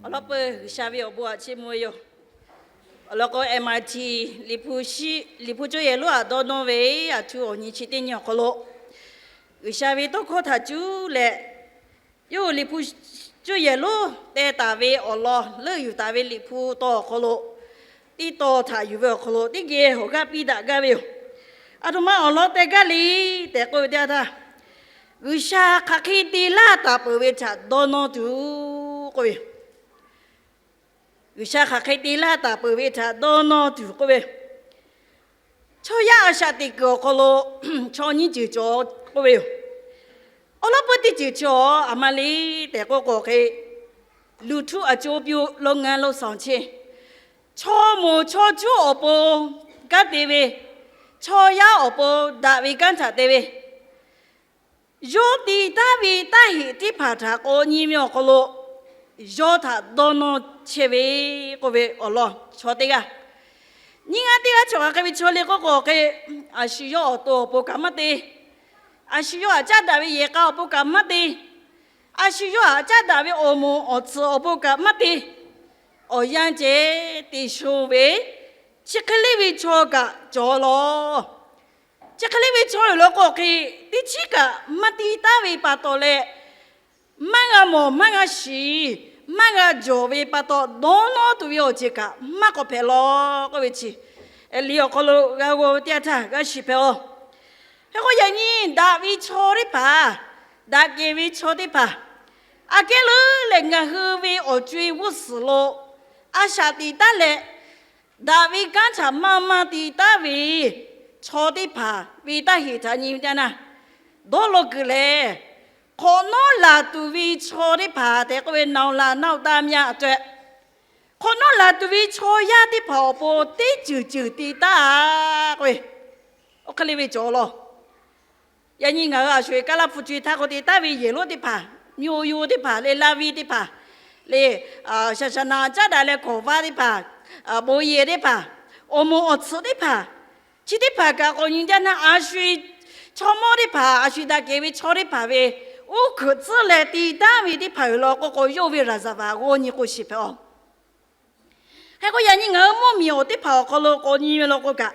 Awˬ lawn peuˬ G'uiˬsha ve awˬ bon aꞈ chiˇ mvuh ve yoˬ. Awˬ lawn k'o, M I T Liꞈ hpu cuˇ yehˬ lonˉ aꞈ dawˇ nawˇ ve, aˬ htu awˬ nyi chi teˇ nyi awˬ hk'aw lo, G'uiˬsha ve tawˇ hkawˇ htaꞈ cuˇ leh, yawˇ hui Liꞈ hpu cuˇ yehˬ lonˉ teh taˍ ve awˬ lawn leuˆ yuˬ taˍ ve Liꞈ hpu taw awˬ hk'aw lo, teˇ taw htaꞈ yuˬ ve awˬ hk'aw lo teˇ geh awˬ g'aˇ piˇ daꞈ gaˇ ve yoˬ. Aˬ htoꞈ ma awˬ lawn teh gaˇ le tehꞈ k'oˆ ve teˇ yanˇ htaˇ, G'uiˬsha hk'aˬ hk'e te laˇ taˍ peuˬ ve htaꞈ dawˇ nawˇ tuˬ k'oˆ ve yoˬ. G'uiˬsha hk'aˬ hk'e te laˇ taˍ peuˬ ve htaꞈ dawˇ nawˇ tuˬ k'oˆ ve, chaw yaˇ a shaꞈ teꞈ kuiˬ awˬ hk'aw lo chaw nyiˇ ceuˬ cawˬ k'oˆ ve yoˬ. Awˬ lawn peuˬ teˇ ceuˬ cawˬ aˬ ma le tehꞈ k'oˆ k'o hk'e, luˬ htuˆ aˬ co piˇ lo ngaˬ lo saˍ chi, chaw moˍ chaw cuˉ awˬ pon kanˉ te ve, chaw yaˇ awˬ pon daꞈ ve kanˉ htaꞈ te ve, yawˇ te taˍ ve taˇ heꞈ teˇ hpaˍ htaꞈ k'awꞈ nyi ve awˬ hk'aw lo, yawˇ htaꞈ dawˇ nawˇ chehˇ ve k'oˆ ve awˬ lawn chaw teˇ g'aˇ. Nyiˇ g'aˇ teˇ g'aˇ cawˬ kaꞈ hk'e ve chaw le k'oˆ k'o hk'e, a shu yawˇ awˬ to awˬ pon kaꞈ maˇ te, a shu yawˇ htaꞈ caˉ daꞈ ve yehˬ k'a awˬ pon kaꞈ maˇ te, a shu yawˇ htaꞈ caˉ daꞈ ve awˬ moˍ awˬ tsuhꞈ awˬ pon kaꞈ maˇ te, awˬ yanˇ ceh te shonˇ ve, chi hk'e le ve chaw kaꞈ cawˬ lawˬ. Chi hk'e le ve chaw yoˬ law k'o hk'e, teˇ chiˉ kaꞈ maˇ te taˍ ve pa taw leh, maˇ g'a mawˬ maˇ g'a shiˍ, maˇ g'a jawˬ ve pa taw, dawˇ nawˇ tuˬ ve awˬ ceuˬ kaꞈ maˇ k'awꞈ hpehꞈ lawˬ k'oˆ ve chi, liꞈ awˬ hk'aw lo g'a g'aw ve teˇ yanˇ htaˇ g'a shiˍ hpehꞈ-oˬ. Hk'e k'o yaꞈ nyi daꞈ ve chaw teˇ hpaˍ, daꞈ kehˬ ve chaw teˇ hpaˍ, aꞈ kehˉ leuˉ lehˬ ngaˬ hui ve awˬ co-e g'uˇ suhˍ lo a shaꞈ teꞈ taˉ leh, daꞈ ve kanˉ htaꞈ maˇ maˇ te taˍ ve chaw teˇ hpaˍ ve taˇ heꞈ htaꞈ nyi ve teˇ yanˇ, dawˇ law kuiˬ lehˬ, hk'awꞈ nawˉ laˬ tuˬ ve chaw teˇ hpaˍ tehꞈ k'oˆ ve နဝ်လာနဝ်တမယ awˬ tehꞈ, hk'awꞈ nawˉ laˬ tuˬ ve chaw yaˇ teˇ hpaˍ awˬ pon teˇ ceuˬ ceuˬ te taˍ k'oˆ ve, oˇ hk'e le ve cawˬ lawˬ. Yaꞈ nyi ngaˬ hui a sho-eˬ Kaˇlaˇ hpu co-e htaˇ k'o te taˍ ve yehˬ lonˉ teˇ hpaˍ, mvuhˇ oˇ yoˇ teˇ hpaˍ leh, Laˇviˇ teˇ hpaˍ leh, shaˍshaˍnaˍ caˉ daꞈ leh hkawˍ vaˇ teˇ hpaˍ, bon yehˬ teˇ hpaˍ, awˬ moˍ awˬ tsuhꞈ teˇ hpaˍ, chi teˇ hpaˍ kaꞈ k'awꞈ nyi jaˇ naˇ, a sho-eˬ chaw mawˇ teˇ hpaˍ, a sho-eˬ daꞈ kehˬ ve chaw teˇ hpaˍ ve uˉ hkuiꞈ tcuhˉ leh te taˍ ve teˇ hpaˍ yoˬ law k'o k'o, yawˇ ve ရာဇဝင် g'awˇ nyi k'o shiˍ hpehꞈ-oˬ. Hk'e k'o yaꞈ nyi ngaˬ hui mvuhˇmiˬ awˬ teˇ hpaˍ awˬ hk'aw lo k'awꞈ nyi ve law k'o kaꞈ,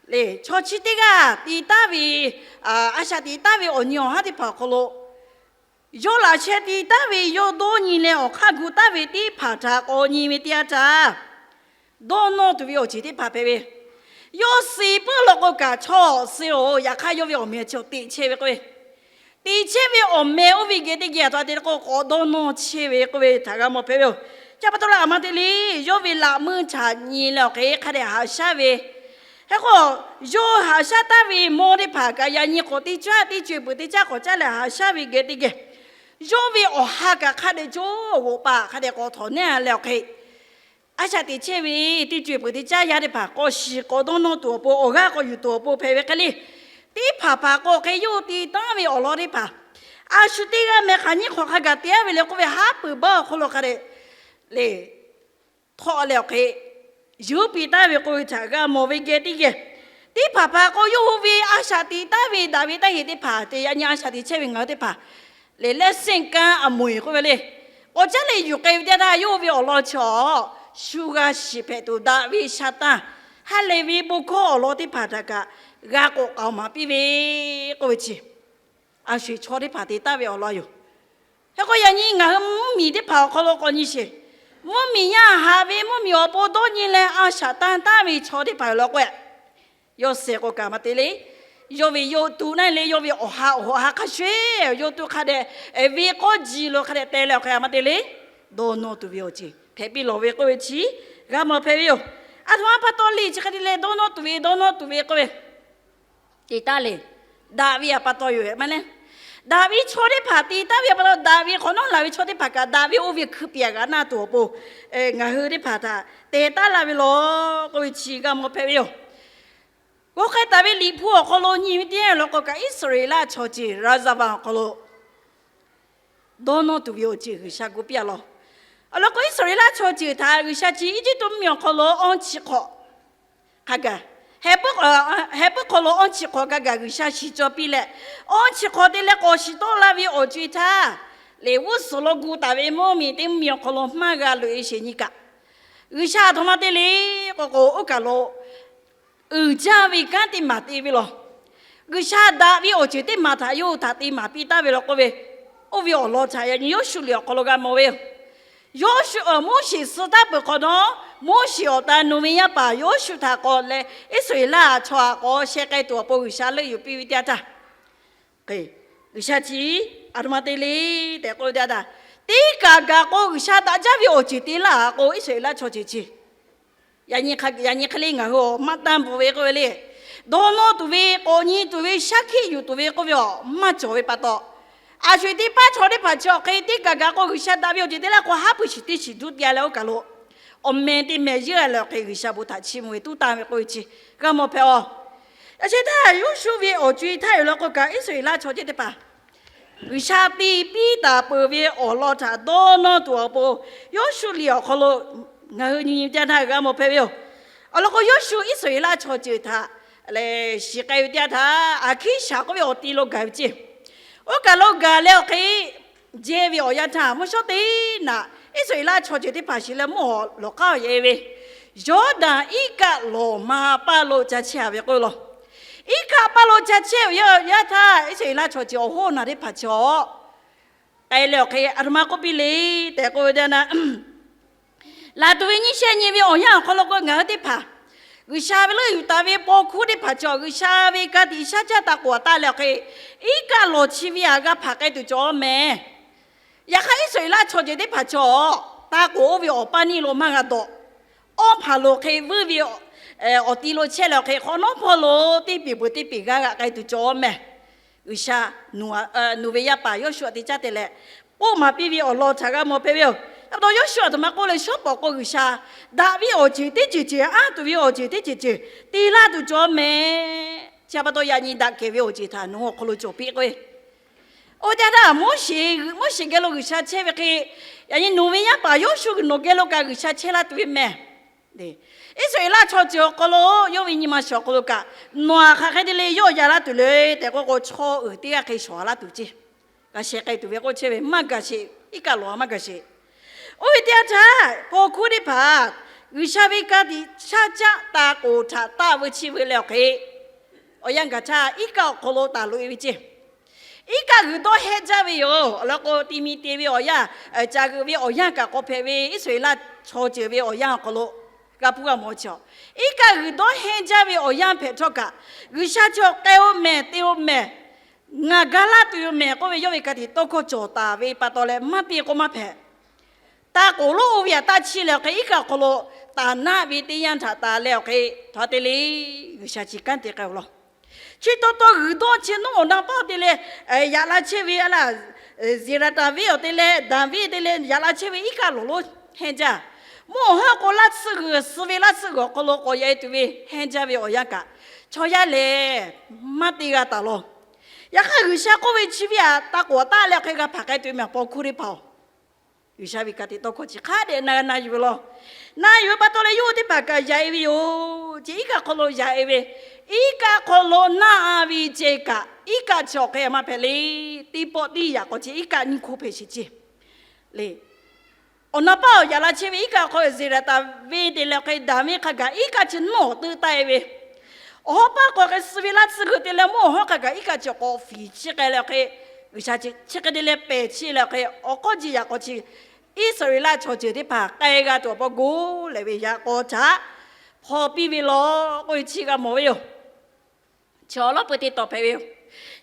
lehˬ chaw chi teˇ g'aˇ te taˍ ve, a shaꞈ teꞈ taˍ ve awˬ nyi awˬ haˉ teˇ hpaˍ awˬ hk'aw lo, yawˇ laꞈ sheh te taˍ ve yawˇ dawˇ nyi leh awˬ hk'aˇ gu taˍ ve teˇ hpaˍ htaꞈ k'awꞈ nyi ve teˇ yanˇ htaˇ, dawˇ nawˇ tuˬ ve awˬ ceuˬ teˇ hpaˍ hpehꞈ ve, yawˇ suh puiˉ law k'o kaꞈ chaw suh-oˬ, yaꞈ hk'aˇ yawˇ ve awˬ meh chi teꞈ chehˇ ve k'oˆ ve, teꞈ chehˇ ve awˬ meh oˇ ve geh teˇ geh a htoꞈ ma te k'o k'awꞈ dawˇ nawˇ chehˇ ve k'oˆ ve htaꞈ g'a mawˬ hpehꞈ ve yoˬ. Chi pa taw leh aˬ ma te le, yawˇ ve laꞈ meuˇ htaꞈ nyi leh awˬ hk'e hk'a dehꞈ haꞈ shaˉ ve, hk'e k'o, yawˇ haꞈ shaˉ taˍ ve mawˇ teˇ hpaˍ kaꞈ yaꞈ nyi k'awꞈ teˇ caˉ teˇ co-e peuˬ teˇ caˉ k'awꞈ caˉ leh haꞈ shaˉ ve geh teˇ geh, yawˇ ve awˬ ha kaꞈ hk'a dehꞈ co g'oꞈ paˍ hk'a dehꞈ k'awꞈ htawꞈ neˉ leh awˬ hk'e, a shaꞈ teꞈ chehˇ ve teˇ co-e peuˬ teˇ caˉ yaˇ teˇ hpaˍ k'awꞈ shiˍ k'awꞈ dawˇ nawˇ tuˬ awˬ pon, awˬ g'aˇ k'awꞈ yuˬ tuˬ awˬ pon hpehꞈ ve hk'e le. Teˇ hpaˍ hpaˍ k'o hk'e yawˇ hui te taˍ ve awˬ lawn teˇ hpaˍ, a shu teˇ g'aˇ meh hk'aˬ nyiˇ hk'awꞈ hk'a gaˬ te-a ve le k'oˆ ve, haˉ pui baˆ awˬ hk'aw lo hk'a dehꞈ le htawˆ leh awˬ hk'e, yuˬ piˇ taˍ ve k'oˆ ve htaꞈ g'a mawˬ ve geh teˇ geh, teˇ hpaˍ hpaˍ k'o yawˇ hui ve a shaꞈ teꞈ taˍ ve daꞈ ve taˇ heꞈ teˇ hpaˍ te yaꞈ nyi a shaꞈ teꞈ chehˇ ve ngaˬ hui teˇ hpaˍ lehˬ, လက်ဆင့်ကမ်းအမွေ k'oˆ ve le, k'awꞈ caˉ leh yuˬ k'ai ve teˇ yanˇ htaˇ yawˇ hui ve awˬ lawn chi-aˬ, shu g'a shiˍ hpehꞈ tuˬ daꞈ ve sha tanˇ, ha lehˬ ve bon hkawˇ awˬ lawn teˇ hpaˍ htaꞈ kaꞈ g'a k'awꞈ k'aoˍ maˍ piˇ ve k'oˆ ve chi, a shu-eˬ chaw teˇ hpaˍ te taˍ ve awˬ lawn yoˬ. Hk'e k'o yaꞈ nyi ngaˬ hui mvuhˇmiˬ teˇ hpaˍ awˬ hk'aw lo k'awꞈ nyi sheˍ. Mvuhˇmiˬ yaˇ haꞈ ve mvuhˇmiˬ awˬ pon dawˇ nyi leh a shaꞈ tanˇ taˍ ve chaw teˇ hpaˍ yoˬ law k'o, yawˇ shehˍ k'o kaꞈ maˇ te le. Yawˇ ve yawˇ tuꞈ naˆ le, yawˇ ve awˬ ha awˬ ha hk'a shuˍ, yawˇ tuꞈ hk'a dehꞈ ve k'awˇ ji lo hk'a dehꞈ te leh awˬ hk'e a maˇ te le. Dawˇ nawˇ tuˬ ve awˬ ceuˬ hpehꞈ piˇ lawˬ ve k'oˆ ve chi g'a mawˬ hpehꞈ ve yoˬ. Aˬ htoꞈ ma pa taw le chi hk'e te leh dawˇ nawˇ tuˬ ve, dawˇ nawˇ tuˬ ve k'oˆ ve te taˍ le. Daꞈ ve a pa taw yoˬ maˇ le. Daꞈ ve chaw teˇ hpaˍ te taˍ ve a pa taw, daꞈ ve hk'awꞈ nawˉ laˬ ve chaw teˇ hpaˍ kaꞈ daꞈ ve oˇ ve hkui piˍ g'a naˇ tuˬ awˬ pon, ngaˬ hui teˇ hpaˍ htaꞈ te taˍ la ve law k'oˆ ve chi g'a mawˬ hpehꞈ ve yoˬ. G'aw k'ai taˍ ve Liꞈ hpu awˬ hk'aw lo nyi ve teˇ yanˇ law k'o kaꞈ, Iˉsaˍreˍlaˆ chaw ceuˬ ရာဇဝင် awˬ hk'aw lo dawˇ nawˇ tuˬ ve awˬ ceuˬ G'uiˬsha gu piˇ-a lawˬ. Awˬ lawn k'o, Iˉsaˍreˍlaˆ chaw ceuˬ htaꞈ G'uiˬsha chi Eˇjiˇtuꞈ mvuhˇmiˬ awˬ hk'aw lo awˇ chi hk'awꞈ hk'a gaˬ, heh puiˉ hk'aw lo awˇ chi hk'awꞈ hk'a gaˬ G'uiˬsha shiˍ cawˬ piˇ leh, awˇ chi hk'awꞈ te leh k'awꞈ shiˍ tawˆ la ve awˬ co-e htaˇ, lehˬ, g'uˇ suhˍ lo gu taˍ ve mvuhˇ miˬ teˇ mvuhˇ miˬ awˬ hk'aw lo maˇ g'a loꞈ-e sheˍ nyi kaꞈ, G'uiˬsha a htoꞈ ma te le k'o k'o, oˇ kaˬ lo uiˍ jaˇ ve kanˉ teˇ maˬ te ve lawˬ. G'uiˬsha daꞈ ve awˬ ceuˬ teˇ maˬ htaꞈ yawˇ hui htaꞈ te maˍ piˇ taˍ ve lawˬ k'oˆ ve, oˇ ve awˬ lawn htaꞈ yaꞈ nyi Yoˇshuˆ liꞈ awˬ hk'aw lo g'a mawˬ ve yoˬ. Yoˇshuˆ, Moˉseˍ suh taˍ peuˬ hk'awꞈ nawˉ, Moˉseˍ awˬ ta nawˬ ve yaˇ paˍ Yoˇshuˆ htaꞈ k'awꞈ leh, Iˉsaˍreˍlaˆ chaw htaꞈ k'awꞈ sheh k'ai tuˬ awˬ pon G'uiˬsha leuˆ yuˬ piˇ ve teˇ yanˇ htaˇ, G'uiˬsha chi a htoꞈ ma te le tehꞈ k'oˆ ve teˇ yanˇ htaˇ, teˇ kaˬ gaˬ k'o G'uiˬsha daꞈ jaˇ ve awˬ ceuˬ te laˇ k'o, Iˉsaˍreˍlaˆ chaw ceuˬ chi yaꞈ nyi hk'e le ngaˬ hui awˬ maˇ tanˇ bvuhꞈ ve k'oˆ ve le. Dawˇ nawˇ tuˬ ve, k'awꞈ nyi tuˬ ve, shaˉ hkiˆ yuˬ tuˬ ve k'oˆ ve awˬ maˇ cawˬ ve pa taw, a sho-eˬ teˇ paˉ chaw teˇ hpaˍ chi awˬ hk'e teˇ kaˬ gaˬ k'o G'uiˬsha daꞈ ve awˬ ceuˬ te laˇ k'o, haˉ pui shiˍ teˇ shiˍ duˇ te-a leh oˇ kaˬ lo awˬ meh teˇ meh yeˇ g'a leh awˬ hk'e G'uiˬsha bon htaꞈ chiˇ mvuh ve tuˉ tanˇ ve k'oˆ ve chi g'a mawˬ hpehꞈ-aˬ. Yaꞈ sheh htaˇ Yoˇshuˆ ve awˬ co-e htaˇ yoˬ law k'o kaꞈ, Iˉsaˍreˍlaˆ chaw ceuˬ teˇ hpaˍ G'uiˬsha te piˇ taˍ peuˬ ve awˬ lawn htaꞈ dawˇ nawˇ tuˬ awˬ pon, Yoˇshuˆ liꞈ awˬ hk'aw lo ngaˬ hui nyi nyi teˇ yanˇ htaˇ g'a mawˬ hpehꞈ ve yoˬ. Awˬ lawn k'o, Yoˇshuˆ Iˉsaˍreˍlaˆ chaw ceuˬ htaꞈ lehˬ shiˍ k'ai ve teˇ yanˇ htaˇ, Aˍhkiˉshaˍ k'oˆ ve awˬ ti lo gaˬ ve ceˇ. Oˇ kaˬ lo gaˬ leh awˬ hk'e jehˇ ve awˬ yanˇ htaˇ, mvuhˇ shawˉ teˇ naꞈ Iˉsaˍreˍlaˆ chaw ceuˬ teˇ hpaˍ shiˍ leh mvuhˇ hawˬ lawˬ k'aˉ yaꞈ-e ve Yawˇdanˍ iˉ kaˆ lawˬ ma paˇ lo ca chehˇ-a ve k'oˆ ve lawˬ. Iˉ kaˆ paˇ lo ca chehˇ ve yaˇ htaˇ, Iˉsaˍreˍlaˆ chaw ceuˬ awˬ hoˉ naˬ teˇ hpaˍ chaw k'ai leh awˬ hk'e a htoꞈ ma k'oˆ piˇ le tehꞈ k'oˆ ve teˇ yanˇ, laˬ tuˬ ve nyiˇ shehˆ nyi ve awˬ yanˇ awˬ hk'aw lo k'o ngaˬ hui teˇ hpaˍ G'uiˬsha ve leuˆ yuˬ taˍ ve paw hkuˇ teˇ hpaˍ chaw, G'uiˬsha ve ka tiꞈ shaˉ caˆ taˇ k'oˍ taˇ leh awˬ hk'e, iˉ kaˆ lawˬ chi ve aꞈ g'a hpanˍ k'ai tuˬ cawˬ mehˍ. Yaꞈ hk'aˇ, Iˉsaˍreˍlaˆ chaw ceuˬ teˇ hpaˍ chaw taˇ k'oˍ oˇ ve awˬ paˇ neˇ lo maˇ g'a dawꞈ. Awˇ hpaˍ lo hk'e vuiˇ ve awˬ ti lo chehˇ leh awˬ hk'e, hk'awꞈ nawˉ hpawˇ lo teˇ peˍ peuˬ teˇ peˍ g'aˇ g'aꞈ k'ai tuˬ cawˬ mehˍ. G'uiˬsha, Nuˬ ve yaˇ paˍ Yoˇshuˆ te caˇ te leh k'oˆ maˍ piˇ ve awˬ lawn htaꞈ g'a mawˬ hpehꞈ ve yoˬ. Chi pa taw Yoˇshuˆ a htoꞈ ma k'oˆ le, shawˉ pawˍ k'o G'uiˬsha daꞈ ve awˬ ceuˬ teˇ ceuˬ ceuˬ, anˇ tuˬ ve awˬ ceuˬ teˇ ceuˬ ceuˬ te laˇ tuˬ cawˬ mehˍ. Chi pa taw yaꞈ nyi daꞈ kehˬ ve awˬ ceuˬ htaꞈ nawˬ hui awˬ hk'aw lo cawˬ piˇ k'oˆ ve Oˇ ve teˇ yanˇ htaˇ, Moˉseˍ, Moˉseˍ geh lo G'uiˬsha chehˇ ve hk'e, yaꞈ nyi nawˬ ve yaˇ paˍ Yoˇshuˆ nawˬ geh lo kaꞈ G'uiˬsha chehˇ laˇ tuˬ ve mehˍ. Iˉsaˍreˍlaˆ chaw ceuˬ awˬ hk'aw lo, yawˇ ve nyi ma shiˍ awˬ hk'aw lo kaꞈ, nawˬ aꞈ hk'aˬ hk'e te le yawˇ ya laˇ tuˬ le tehꞈ k'oˆ k'o, chaw uiˍ teˇ g'aˇ hk'e shawˍ laˇ tuˬ ceˇ. G'a sheh k'ai tuˬ ve k'oˆ chehˇ ve maˇ gaˬ sheˍ, iˉ kaˆ lawˬ maˇ gaˬ sheˍ. Oˇ ve teˇ yanˇ htaˇ, paw hkuˇ teˇ hpaˍ G'uiˬsha ve ka tiꞈ shaˉ caˆ taˇ k'oˍ htaꞈ taˆ veu chiˇ veu leh awˬ hk'e, awˬ yanˇ gaˬ htaˇ iˉ kaˆ awˬ hk'aw lo taˍ loꞈ-e ve ceˇ. Iˉ kaˆ g'uiˬ dawˇ hehnˇ jaˇ ve yoˬ. Awˬ lawn k'o, ti mi te ve awˬ yanˇ, caˬ g'uiˬ ve awˬ yanˇ kaꞈ k'awꞈ hpehꞈ ve, Iˉsaˍreˍlaˆ chaw ceuˬ ve awˬ yanˇ awˬ hk'aw lo g'a hpuˇ g'a mawˬ chi a. Iˉ kaˆ g'uiˬ dawˇ hehnˇ jaˇ ve awˬ yanˇ hpehꞈ htawˇ kaꞈ, G'uiˬsha chi awˬ k'ai-o mehˍ, te-o mehˍ, ngaˬ ga laˇ tuˬ yoˬ mehˍ k'oˆ ve yawˇ ve ka tiꞈ tawˇ hkawˇ cawˬ taˍ ve pa taw leh, maˇ te k'o maˇ hpehꞈ. Taˇ k'oˍ lonˉ oˇ ve aꞈ taˇ chiˇ leh awˬ hk'e, iˉ kaˆ awˬ hk'aw lo taˍ naˆ ve teˇ yanˇ htaꞈ taˍ leh awˬ hk'e, htaꞈ te le, G'uiˬsha chi kanˉ te k'ai-o law. Chi taw taw g'uiˬ dawˇ chi nawˉ awˬ na paˇ te leh, yaꞈ la chehˇ ve a laˇ, Zeˍraˍtaˍ venˇ awˬ te leh Daˍ venˇ te leh yaꞈ la chehˇ ve iˉ kaˆ lawˬ lonˉ hehnˇ jaˇ. Mvuhˇ awˬ hawˉ k'o laˇ tsuhˇ g'uiˬ, suh ve laˇ tsuhˇ g'uiˬ awˬ hk'aw lo k'awꞈ yaꞈ-e tuˬ ve hehnˇ jaˇ ve awˬ yanˇ kaꞈ, chaw yaˇ lehˬ maˇ te g'a taˍ law. Yaꞈ hk'aˇ, G'uiˬsha k'oˆ ve chi ve aꞈ taˇ k'oˍ taˆ leh awˬ hk'e g'a hpanˍ k'ai tuˬ ve mehˍ paw hkuˇ teˇ hpaˍ-oˬ. G'uiˬsha ve ka tiꞈ tawˇ hkawˇ chi hk'a dehꞈ na na yuˬ ve law. Na yuˬ ve pa taw leh yawˇ hui teˇ hpaˍ kaꞈ yaꞈ-e ve yoˬ. Chi iˉ kaˆ hk'aw lo yaꞈ-e ve, iˉ kaˆ hk'aw lo naˆ-a ve ceh kaꞈ, iˉ kaˆ chi awˬ hk'e maˇ hpehꞈ le. Teˇ pawˆ teˇ yaꞈ k'aw chi iˉ kaˆ nyiˇ hkoˇ hpehꞈ sheˍ ceˇ le. Awˬ na paˇ awˬ yaꞈ la chehˇ ve iˉ kaˆ hk'aw Zeˍraˍtaˍ venˇ te leh awˬ hk'e Daˍ venˇ hk'a gaˬ iˉ kaˆ chi nawˉ awˬ teuˆ taˆ-e ve, awˬ hawˉ paˇ k'awꞈ hk'e suh ve laˇ tsuhˇ g'uiˬ te leh mvuhˇ awˬ hawˉ hk'a gaˬ iˉ kaˆ chi k'awꞈ fiˍ chiˇ k'ai leh awˬ hk'e, G'uiˬsha chi hk'e te leh pehˬ chiˇ leh awˬ hk'e, awˬ k'awˇ ji yaꞈ k'aw chi Iˉsaˍreˍlaˆ chaw ceuˬ teˇ hpaˍ k'ai g'a tuˬ awˬ pon gu lehˬ ve yaꞈ k'aw htaꞈ hpaw piˇ ve law k'oˆ ve chi g'a mawˬ ve yoˬ. Chaw lawˉ peu teˇ tawn hpehꞈ ve yoˬ.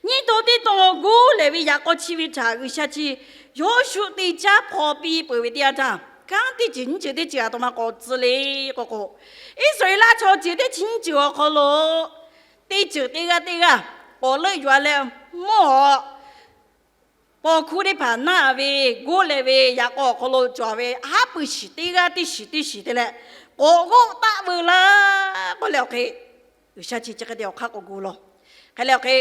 Nyiˇ tawn teˇ tawn gu lehˬ ve yaꞈ k'aw chi ve htaꞈ G'uiˬsha chi Yoˇshuˆ teˇ caˉ hpaw piˇ peuˬ ve teˇ yanˇ htaˇ, kanˉ teˇ ceuˬ nyiˇ ceuˬ teˇ ceuˬ aˬ htoꞈ ma k'awꞈ tcuh le k'oˆ k'o, Iˉsaˍreˍlaˆ chaw ceuˬ teˇ chi nyiˇ ceuˬ awˬ hk'aw lo teˇ ceuˬ teˇ g'aˇ teˇ g'aˇ k'awꞈ leuˆ yuˬ-a leh mvuhˇ awˬ paw hkuˇ teˇ hpaˍ naˆ ve, gu lehˬ ve yaꞈ k'aw awˬ hk'aw lo cawˬ ve haˉ pui shiˍ teˇ g'aˇ teˇ shiˍ teˇ shiˍ te leh k'awꞈ g'awˆ taˆ veu laˇ k'oˆ leh awˬ hk'e, G'uiˬsha chi chi hk'e te awˬ hk'aˇ k'awꞈ gu law. Hk'e leh awˬ hk'e,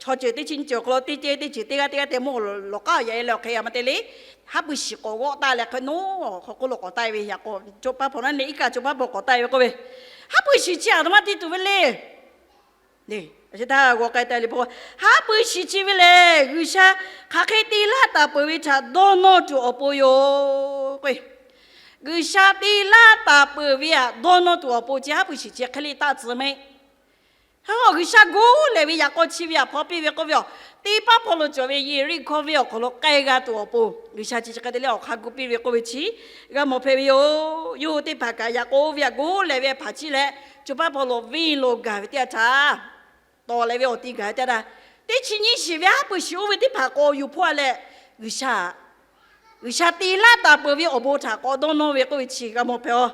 chaw ceuˬ teˇ chi nyiˇ ceuˬ awˬ hk'aw lo teˇ ceuˬ teˇ ceuˬ teˇ g'aˇ teˇ g'aˇ te mvuhˇ awˬ lawˬ k'aˉ yaꞈ-e leh awˬ hk'e a ma te le, haˉ pui shiˍ k'awꞈ g'awˆ taˆ leh hk'e nawˉ hk'aw k'oˆ lo k'awꞈ taˆ-e ve yaꞈ k'aw, co paˇ hpaw naˉ ne iˉ kaˆ co paˇ hpaw k'awꞈ taˆ-e ve k'oˆ ve, haˉ pui shiˍ chi aˬ htoꞈ ma te tuˬ ve le. Chi htaˇ g'aw k'ai taˍ le, haˉ pui shiˍ chi ve lehˬ, G'uiˬsha hk'aˬ hk'e te laˇ taˍ peuˬ ve htaꞈ dawˇ nawˇ tuˬ awˬ pon yoˬ k'o, G'uiˬsha te laˇ taˍ peuˬ ve htaꞈ dawˇ nawˇ tuˬ awˬ pon chi haˉ pui shiˍ chi hk'e le taˆ tcuh mehˆ. Hk'e k'o, G'uiˬsha gu lehˬ ve yaꞈ k'aw chi ve htaꞈ hpaw piˇ ve k'oˆ ve, teˇ pawˆ hpawˇ lo cawˬ ve Yeˍriˆhkoˇ venˇ awˬ hk'aw lo k'ai g'a tuˬ awˬ pon, G'uiˬsha chi chi hk'e te leh awˬ hk'aˇ gu piˇ ve k'oˆ ve chi g'a mawˬ hpehꞈ ve yoˬ. Yawˇ hui teˇ hpaˍ kaꞈ yaꞈ k'aw ve htaꞈ gu lehˬ ve hpaˍ chiˇ leh, co paˆ hpawˇ lo venˇ lo gaˬ ve teˇ yanˇ htaˇ, tawˍ lehˬ ve awˬ ti gaˬ ve teˇ yanˇ htaˇ, teˇ chi nyiˇ shiˍ ve haˉ pui shiˍ oˇ ve teˇ hpaˍ k'awꞈ yuˬ hpawˇ leh, G'uiˬsha G'uiˬsha te laˇ taˍ peuˬ ve awˬ bon htaꞈ k'awꞈ dawˇ nawˇ ve k'oˆ ve chi g'a mawˬ hpehꞈ a.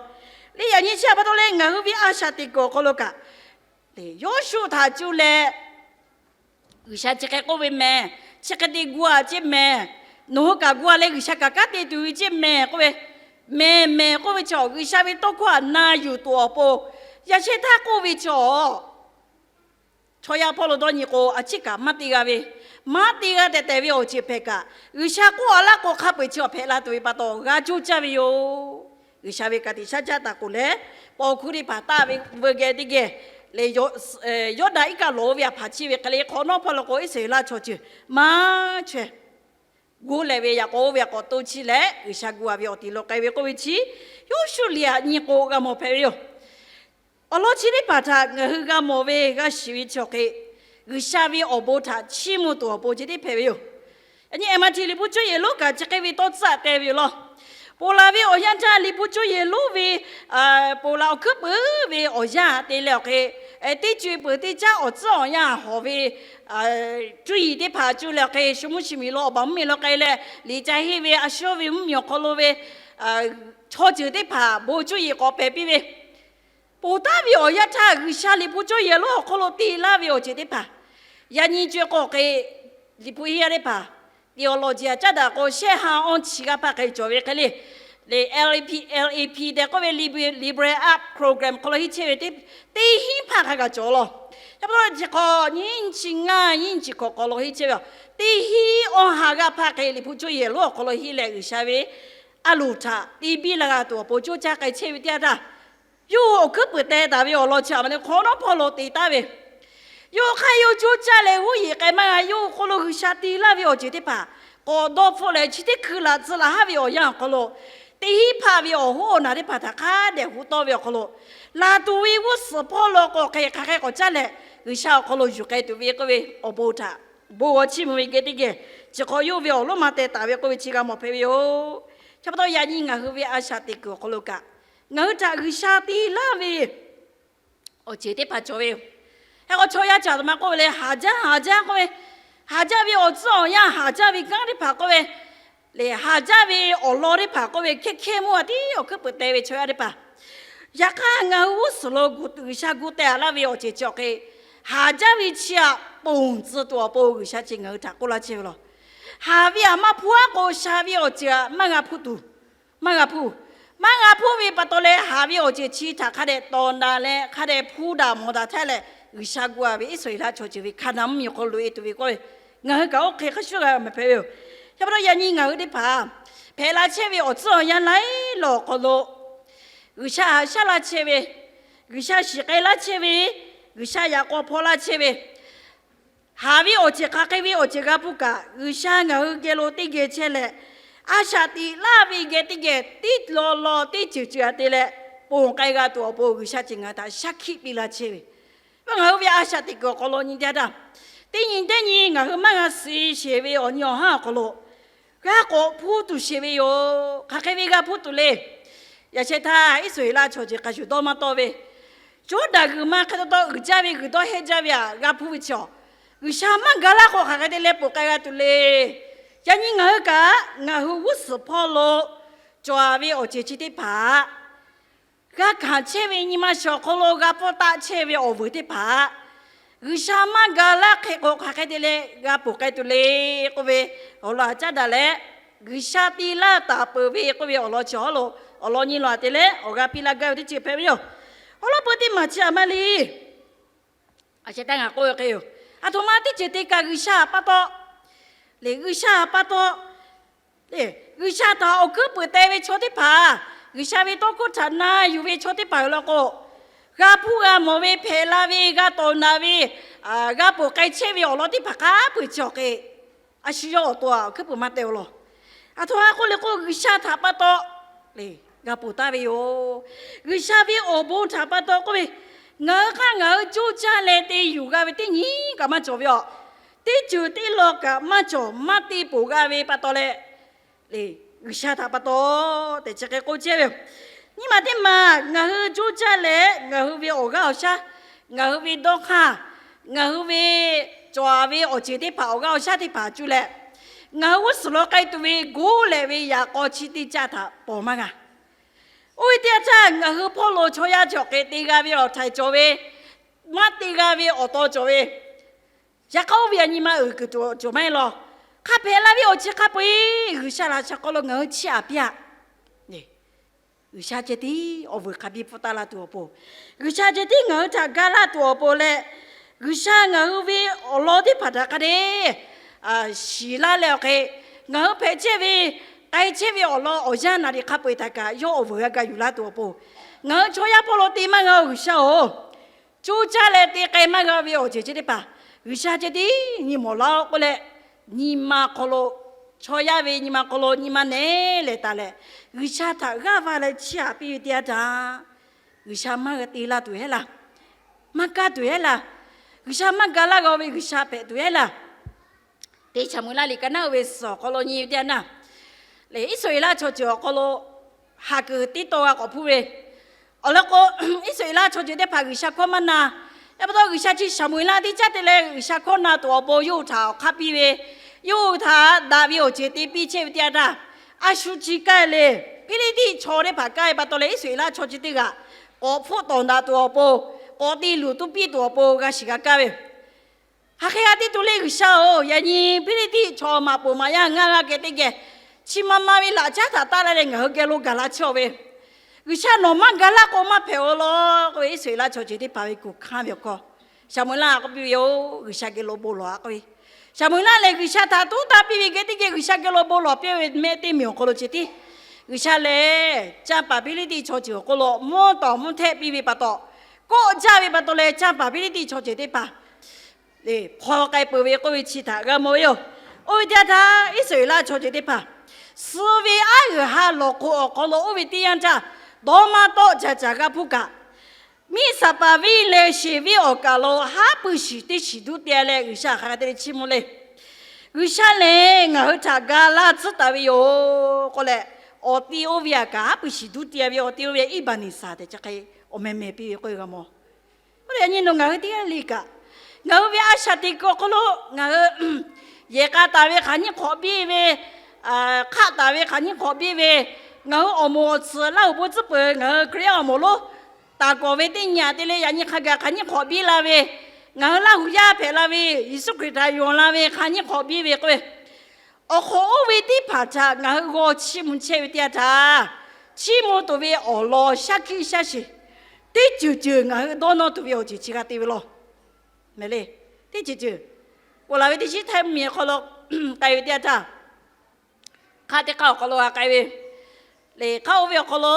Leh yaꞈ nyi chi htaꞈ pa taw leh ngaˬ hui ve a shaꞈ teꞈ kuiˬ awˬ hk'aw lo kaꞈ, Yoˇshuˆ htaꞈ cuˇ leh, G'uiˬsha chi hk'e k'oˆ ve mehˍ, chi hk'e te gu a ceˇ mehˍ, nawˬ hui kaꞈ gu a leh G'uiˬsha kaꞈ kanˉ te tuˬ ve ceˇ mehˍ k'oˆ ve, mehˍ mehˍ k'oˆ ve chi awˬ G'uiˬsha ve tawˇ hkawˇ htaꞈ na yuˬ tuˬ awˬ pon, yaꞈ shehˇ htaˇ k'oˆ ve chi awˬ chaw yaˇ hpawˇ lo dawˇ nyi k'o, a ciˉ kaꞈ maˇ te g'a ve, maˇ te g'a tehꞈ tehꞈ ve awˬ ceuˬ hpehꞈ kaꞈ, G'uiˬsha k'oˆ a laˇ k'o hk'a peu-eˬ chi awˬ hpehꞈ la tuˬ ve pa taw g'a coˇ caˇ ve yoˬ. G'uiˬsha ve ka tiꞈ shaˉ caˆ taˍ k'oˍ leh, paw hkuˇ teˇ hpaˍ taˆ ve veu geh teˇ geh leh, Yawˇdanˍ iˉ kaˆ lawˬ ve htaꞈ hpaˍ chiˇ ve hk'e le, hk'awꞈ nawˉ hpawˇ lo k'o Iˉsaˍreˍlaˆ chaw ceuˬ maˇ chaweh gu lehˬ ve yaꞈ k'aw oˇ ve htaꞈ k'awꞈ to chi leh, G'uiˬsha gu a ve awˬ ti lo k'ai ve k'oˆ ve chi, Yoˇshuˆ liꞈ htaꞈ nyi k'o g'a mawˬ hpehꞈ ve yoˬ. Awˬ lawn chi teˇ hpaˍ htaꞈ ngaˬ hui g'a mawˬ ve g'a shiˍ ve chi awˬ hk'e, G'uiˬsha ve awˬ bon htaꞈ chiˇ mvuh tuˬ awˬ pon chi teˇ hpehꞈ ve yoˬ. Yaꞈ nyi Eˍmaˍtiˍ liꞈ hpu cuˇ yehˬ lonˉ kaꞈ chi hk'e ve tawˇ tcuhˉ k'ai ve yoˬ law. Ponˬ laˬ ve awˬ yanˇ htaˇ liꞈ hpu cuˇ yehˬ lonˉ ve ponˬ laˬ awˬ hkuiˉ puiˍ ve awˬ yanˇ te leh awˬ hk'e, teˇ co e peuˬ teˇ caˉ awˬ tcuhˉ awˬ yanˇ hawˬ ve cuˇ yiˍ teˇ hpaˍ cuˇ leh awˬ hk'e, shu mvuhˇ shi miˬ lo awˬ baˬ mvuhˇmiˬ lo k'ai leh, liꞈ ca henˇ ve a shu ve mvuhˇmiˬ awˬ hk'aw lo ve chaw ceuˬ teˇ hpaˍ bon cuˇ yiˍ k'awꞈ pehˬ piˇ ve, ponˬ taˍ ve awˬ yanˇ htaˇ G'uiˬsha liꞈ hpu cuˇ yehˬ lonˉ awˬ hk'aw lo te laˇ ve awˬ ceuˬ teˇ hpaˍ, yaꞈ nyi co e k'o hk'e, liꞈ hpu henˇ yaˇ teˇ hpaˍ, theology caˉ daꞈ k'o shehˆ ha awˇ chi g'aˇ hpaˇ hk'e cawˬ ve hk'e le, leh L A P, L A P tehꞈ k'oˆ ve Liber-, Liberal Arts Program hk'aw lo henˇ chehˇ ve teˇ hinˉ hpaˇ hk'a gaˬ cawˬ law. Yaꞈ hk'aˇ chi hk'awꞈ nyiˇ chi ngaˇ nyiˇ chi hk'awꞈ hk'aw lo henˇ chehˇ ve, teˇ hinˉ awˇ ha g'aˇ hpaˇ hk'e liꞈ hpu cuˇ yehˬ lonˉ awˬ hk'aw lo henˇ leh G'uiˬsha ve a loˍ htaꞈ te biˇ la g'a tuˬ awˬ pon coˇ caˇ k'ai chehˇ ve teˇ yanˇ htaˇ, yawˇ hui awˬ hkuiˉ puiˍ teh taˍ ve awˬ lawn chi a ma le hk'awꞈ nawˉ hpawˇ lo te taˍ ve, yawˇ hui hk'aˇ yawˇ coˇ caˇ leh g'uˇ yeˬ k'ai maˇ g'a, yawˇ hui hk'aw lo G'uiˬsha te laˇ ve awˬ ceuˬ teˇ hpaˍ k'awꞈ dawˇ hpfuhˆ leh chi teˇ hkui laꞈ tcuh laꞈ haˉ ve awˬ yanˇ awˬ hk'aw lo, teˇ hinˉ hpaˇ ve awˬ hoˉ awˬ naˬ teˇ hpaˍ htaꞈ hk'a dehꞈ hu tawˇ ve awˬ hk'aw lo, laˬ tuˬ ve g'uˇ suhˍ hpawˇ lo k'o hk'e hk'aˬ hk'e k'awꞈ caˇ leh G'uiˬsha awˬ hk'aw lo yuˬ k'ai tuˬ ve k'oˆ ve awˬ bon htaꞈ bon g'aw chiˇ mvuh ve geh teˇ geh, chi hk'awꞈ yawˇ ve awˬ lonˉ ma teh taˍ ve k'oˆ ve chi g'a mawˬ hpehꞈ ve yoˬ. Chi pa taw yaꞈ nyi ngaˬ hui ve a shaꞈ teꞈ kuiˬ awˬ hk'aw lo kaꞈ, ngaˬ hui htaꞈ G'uiˬsha te laˇ ve awˬ ceuˬ teˇ hpaˍ cawˬ ve yoˬ. Hk'e k'o chaw yaˇ caꞈ taˍ ma k'oˆ ve leh haˍ jaˇ haˍ jaˇ k'oˆ ve, haˍ jaˇ ve awˬ tcuhˉ awˬ yanˇ, haˍ jaˇ ve kanˉ teˇ hpaˍ k'oˆ ve, leh haˍ jaˇ ve awˬ lawn teˇ hpaˍ k'oˆ ve, hkehˇ hkehˇ mvuhˇ a tiˉ awˬ hkuiˉ puiˍ teh ve chaw yaˇ teˇ hpaˍ, yaꞈ hk'aˇ ngaˬ hui g'uˇ suhˍ lo G'uiˬsha gu teh a laˇ ve awˬ ceuˬ chi awˬ hk'e, haˍ jaˇ ve chi htaꞈ ponˬ tcuh tuˬ awˬ pon G'uiˬsha chi ngaˬ hui htaꞈ k'oˆ laˇ chehˇ ve law. Haˍ ve htaꞈ maˇ hpuˇ a k'o, sha ve awˬ ceuˬ htaꞈ maˇ g'a hpuˇ tuˬ, maˇ g'a hpuˇ, maˇ g'a hpuˇ ve pa taw leh haˍ ve awˬ ceuˬ chi htaꞈ hk'a dehꞈ tawˍ daꞈ leh hk'a dehꞈ hpu daꞈ mawˬ daꞈ htaˇ leh, G'uiˬsha gu a ve Iˉsaˍreˍlaˆ chaw ceuˬ ve Hkaˍnanˍ mvuhˇmiˬ awˬ hk'aw lo loꞈ e tuˬ ve k'oˆ ve, ngaˬ hui kaꞈ oˇ hk'e hk'a shuˍ g'a mehˍ hpehꞈ ve yoˬ. Chi pa taw yaꞈ nyi ngaˬ hui teˇ hpaˍ hpehꞈ la chehˇ ve awˬ tcuhˉ awˬ yanˇ laiˉ law awˬ hk'aw lo G'uiˬsha haꞈ shaˉ laˇ chehˇ ve, G'uiˬsha shiˍ k'ai laˇ chehˇ ve, G'uiˬsha yaꞈ k'aw hpaw laˇ chehˇ ve, haˍ ve awˬ ceuˬ hk'aˬ hk'e ve awˬ ceuˬ g'a hpuˇ kaꞈ, G'uiˬsha ngaˬ hui geh lo teˇ geh chehˇ leh, a shaꞈ teꞈ laˇ ve geh teˇ geh tiˉ law law teˇ ceuˬ ceuˬ a te leh, ponˬ k'ai g'a tuˬ awˬ pon G'uiˬsha ceuˬ ngaˬ hui htaꞈ shaˉ hkiˆ piˇ laˇ chehˇ ve, ngaˬ hui ve a shaꞈ teꞈ kuiˬ awˬ hk'aw lo nyi teˇ yanˇ htaˇ, teˇ nyi teˇ nyi ngaˬ hui maˇ g'a suh sheˍ ve awˬ nyi awˬ haˉ awˬ hk'aw lo g'a k'awꞈ hpuˇ tuˬ sheˍ ve yoˬ. Hk'aˬ hk'e ve g'a hpuˇ tuˬ le. Yaꞈ sheh htaˇ Iˉsaˍreˍlaˆ chaw ceuˬ hk'a shuˍ dawˇ maˇ tawˆ ve, Jawˇdanˍ g'uiˬ ma hk'e taw taw uiˍ jaˇ ve g'uiˬ dawˇ hehˇ jaˇ ve htaꞈ g'a hpuˇ ve chi awˬ, G'uiˬsha maˇ ga laˇ k'o hk'aˬ hk'e te leh ponˬ k'ai g'a tuˬ le. Yaꞈ nyi ngaˬ hui kaꞈ ngaˬ hui g'uˇ suhˍ hpawˇ lo cawˬ a ve awˬ ceuˬ chi teˇ hpaˍ, g'a hkanˍ chehˇ ve nyi ma shiˍ awˬ hk'aw lo g'a pfuhˇ taˆ chehˇ ve awˬ vuiˬ teˇ hpaˍ, G'uiˬsha maˇ ga laˇ hk'e k'o hk'aˬ hk'e te leh g'a ponˬ k'ai tuˬ le k'oˆ ve awˬ lawn htaꞈ caˉ daꞈ leh, G'uiˬsha te laˇ taˍ peuˬ ve k'oˆ ve awˬ lawn chi awˬ hk'aw lo awˬ lawn nyi lawˬ a te leh awˬ g'a piˇ laˇ gaˇ ve teˇ ceuˬ hpehꞈ ve yoˬ. Awˬ lawn peu teˇ maˬ chi a ma le. A sheh htaˇ ngaˬ k'oˆ ve hk'e yoˬ. Aˬ htoꞈ ma teˇ ceuˬ te kaꞈ G'uiˬsha pa taw, leh G'uiˬsha pa taw, G'uiˬsha htaꞈ awˬ hkuiˉ puiˍ teh ve chaw teˇ hpaˍ, G'uiˬsha ve tawˇ hkawˇ htaꞈ na yuˬ ve chaw teˇ hpaˍ yoˬ law k'o, g'a hpuˇ g'a mawˬ ve, hpehꞈ la ve, g'a tawˍ naꞈ ve, g'a ponˬ k'ai chehˇ ve awˬ lawn teˇ hpaˍ hk'a peu-eˬ chi awˬ hk'e, a shu yawˇ awˬ to a awˬ hkuiˉ puiˍ maˇ teh-o lawˬ. Aˬ htoꞈ ma k'oˆ le k'o, G'uiˬsha htaꞈ pa taw g'a ponˬ taˍ ve yoˬ. G'uiˬsha ve awˬ bon htaꞈ pa taw k'oˆ ve, ngaˬ hui hk'aˇ ngaˬ hui coˇ caˇ leh te yuˬ g'a ve teˇ nyi kaꞈ maˇ cawˬ ve aˬ. Teˇ ceuˬ teˇ law kaꞈ maˇ cawˬ, maˇ te ponˬ g'a ve pa taw leh, G'uiˬsha htaꞈ pa taw tehꞈ chi hk'e k'oˆ chehˇ ve yoˬ. Nyi ma teˇ maˬ ngaˬ hui coˇ caˇ leh, ngaˬ hui ve awˬ g'aˇ awˬ shaˉ, ngaˬ hui ve dawˇ hk'aˇ, ngaˬ hui ve cawˬ ve awˬ ceuˬ teˇ hpaˍ, awˬ g'aˇ awˬ shaˉ teˇ hpaˍ cuˇ leh, ngaˬ hui g'uˇ suhˍ lo k'ai tuˬ ve goˇ lehꞈ ve yaꞈ k'aw chi teˇ caˇ htaꞈ pawˬ maˇ g'a. Oˇ ve teˇ yanˇ htaˇ, ngaˬ hui hpawˇ lo chaw yaˇ cawˬ hk'e te g'a ve awˬ htaiˍ cawˬ ve, maˇ te g'a ve awˬ taw cawˬ ve, yaꞈ hk'aˇ oˇ ve yaꞈ nyi ma uiˍ kuiˬ tuˬ cawˬ maˇ heˆ lawˬ. Hk'a hpehꞈ la ve awˬ ceuˬ hk'a peu-eˬ G'uiˬsha laꞈ sha hk'aw lo ngaˬ hui chiˇ aꞈ piˇ-a�. G'uiˬsha ceh tiˉ awˬ vuiˬ hk'a biˇ pfuhˇ taˍ laˇ tuˬ awˬ pon, G'uiˬsha ceh tiˉ ngaˬ hui htaꞈ ga laˇ tuˬ awˬ pon leh, G'uiˬsha ngaˬ hui ve awˬ lawn teˇ hpaˍ htaꞈ hk'a dehꞈ shiˍ laˇ leh awˬ hk'e, ngaˬ hui hpehꞈ chehˇ ve, k'ai chehˇ ve awˬ lawn awˬ yanˇ naˍ riˍ hk'a peu-eˬ htaꞈ kaꞈ yawˇ awˬ vuiˬ g'a ga yuˬ laˇ tuˬ awˬ pon, ngaˬ hui chaw yaˇ hpawˇ lo te maˇ g'a-o G'uiˬsha-oˬ. Coˇ caˇ leh te k'ai maˇ g'a ve awˬ ceuˬ chi teˇ hpaˍ, G'uiˬsha ceh tiˉ nyi mawˬ laˇ-oˆ k'oˆ leh, nyi ma hk'aw lo, chaw yaˇ ve nyi ma hk'aw lo nyi ma nehˉ lehˍ taˍ leh, G'uiˬsha htaꞈ g'aˇ va leh chiˇ aꞈ piˇ ve teˇ yanˇ htaˇ, G'uiˬsha maˇ g'a te laˇ tuˬ heˆ laˇ. Maˇ kaˇ tuˬ heˆ laˇ. G'uiˬsha maˇ ga laˇ g'a-o ve G'uiˬsha hpehꞈ tuˬ heˆ laˇ. Teˇ Saˍmo-eˍlaˆ liꞈ ka naˉ uiˍ ve suhˍ awˬ hk'aw lo nyi ve teˇ yanˇ, Iˉsaˍreˍlaˆ chaw ceuˬ awˬ hk'aw lo haˍ kuiˬ tiˉ tawˇ g'a k'awꞈ hpuˇ ve, awˬ lawn k'o, Iˉsaˍreˍlaˆ chaw ceuˬ teˇ hpaˍ G'uiˬsha hkawˇ maˇ na. Yaˇ pa taw G'uiˬsha chi Saˍmo-eˍlaˆ teˇ caˉ te leh G'uiˬsha hkawˇ na tuˬ awˬ pon yawˇ hui htaꞈ awˬ hk'aˇ piˇ ve, yawˇ hui htaꞈ daꞈ ve awˬ ceuˬ te piˇ chehˇ ve teˇ yanˇ htaˇ, a shu chi kaˇ leh, Hpiˇliˇtiˆ chaw teˇ hpaˍ kaˇ ve pa taw leh Iˉsaˍreˍlaˆ chaw chi teˇ g'aˇ k'awꞈ hpfuhˆ tawˍ daꞈ tuˬ awˬ pon, k'awꞈ te luˬ tuˬ piˇ tuˬ awˬ pon g'a shiˍ g'a kaˇ ve, hk'aˬ hk'e g'a te tuˬ le G'uiˬsha-oˬ, yaꞈ nyi Hpiˇliˇtiˆ chaw maꞈ poˍ maꞈ yaˇ ngaˇ g'aˇ geh teˇ geh, chi ma ma ve laꞈ caˉ htaꞈ taˇ laˇ leh ngaˬ hui geh lo gaˬ la chehˇ-aw ve, G'uiˬsha nawˬ maˇ ga laˇ k'o maˇ hpehꞈ-o lawˬ k'oˆ ve, Iˉsaˍreˍlaˆ chaw ceuˬ teˇ hpaˍ ve kuˬ hkanˇ ve awˬ hk'aw, Saˍmo-eˍlaˆ k'oˆ piˇ ve yoˬ, G'uiˬsha geh lo bon lawˬ-a k'oˆ ve. Saˍmo-eˍlaˆ lehˬ G'uiˬsha htaꞈ tuˉ taˇ piˇ ve geh teˇ geh G'uiˬsha geh lo bon lawˬ piˇ ve mehˆ teˇ miˬ awˬ hk'aw lo ceh tiˉ, G'uiˬsha lehˬ canˇ paˍ Hpiˇliˇtiˆ chaw ceuˬ awˬ hk'aw lo mvuhˇ tawˍ mvuhˇ htehˆ piˇ ve pa taw, kawˆ jaˇ ve pa taw leh canˇ paˍ Hpiˇliˇtiˆ chaw ceuˬ teˇ hpaˍ hpaw k'ai peuˬ ve k'oˆ ve chi htaꞈ g'a mawˬ ve yoˬ. Oˇ ve teˇ yanˇ htaˇ Iˉsaˍreˍlaˆ chaw ceuˬ teˇ hpaˍ suh ve aˉ g'uiˬ ha lawˬ hk'oꞈ awˬ hk'aw lo oˇ ve teˇ yanˇ htaˇ, dawˇ maˇ tawˆ caˍ caˍ g'a hpuˇ kaꞈ, miˇ saˍ paˍ venˇ leh sheˍ venˇ awˬ kaˍ lo haˉ pui shiˍ teˇ shiˍ duˇ te leh G'uiˬsha hk'aˬ hk'e te leh chiˇ mvuh le. G'uiˬsha lehˬ ngaˬ hui htaꞈ ga laˇ tcuhˉ taˍ ve yoˬ k'oˆ leh, awˬ te oˇ ve aꞈ kaꞈ haˉ pui shiˍ duˇ te ve awˬ te oˇ ve iˉ baˬ niˍ saˍ tehꞈ chi hk'e awˬ meh meh piˇ ve k'oˆ ve g'a mawˬ. Oˇ leh yaꞈ nyi nawˬ ngaˬ hui teˇ g'aˇ le kaꞈ, ngaˬ hui ve a shaꞈ teꞈ kuiˬ awˬ hk'aw lo ngaˬ hui yehˬ k'a taˍ ve hk'aˬ nyiˇ hk'awꞈ biˇ ve, hk'aˆ taˍ ve hk'aˬ nyiˇ hk'awꞈ biˇ ve, ngaˬ hui awˬ moˍ awˬ tsuhˍ Laˇhuˍ bon tcuhˉ peuˬ ngaˬ hui Hkriꞈ yaˇ awˬ moˍ lonˉ taˍ kawˍ ve teˇ nyi aꞈ te leh yaꞈ nyi hk'a gaˬ hk'aˬ nyiˇ hk'awꞈ biˇ la ve, ngaˬ hui Laˇhuˍ yaˇ hpehꞈ la ve, Yeˍsuˆ Hkriꞈ htaꞈ yonˍ la ve hk'aˬ nyiˇ hk'awꞈ biˇ ve k'oˆ ve, awˬ hk'awꞈ oˇ ve teˇ hpaˍ htaꞈ ngaˬ hui g'aw chiˇ mvuh chehˇ ve teˇ yanˇ htaˇ, chiˇ mvuh tuˬ ve awˬ lawn shaˉ hkiˆ shaˉ sheˍ teˇ ceuˬ ceuˬ ngaˬ hui dawˇ nawˇ tuˬ ve awˬ ceuˬ chi g'a te ve lawˬ. Mehˍ le, teˇ ceuˬ ceuˬ, ponˬ laˬ ve teˇ shiˉ htaiˇ mvuhˇmiˬ awˬ hk'aw lo k'ai ve teˇ yanˇ htaˇ, hk'aˆ teˇ hk'aˆ awˬ hk'aw lo g'a k'ai ve, lehˬ hk'aˆ oˇ ve awˬ hk'aw lo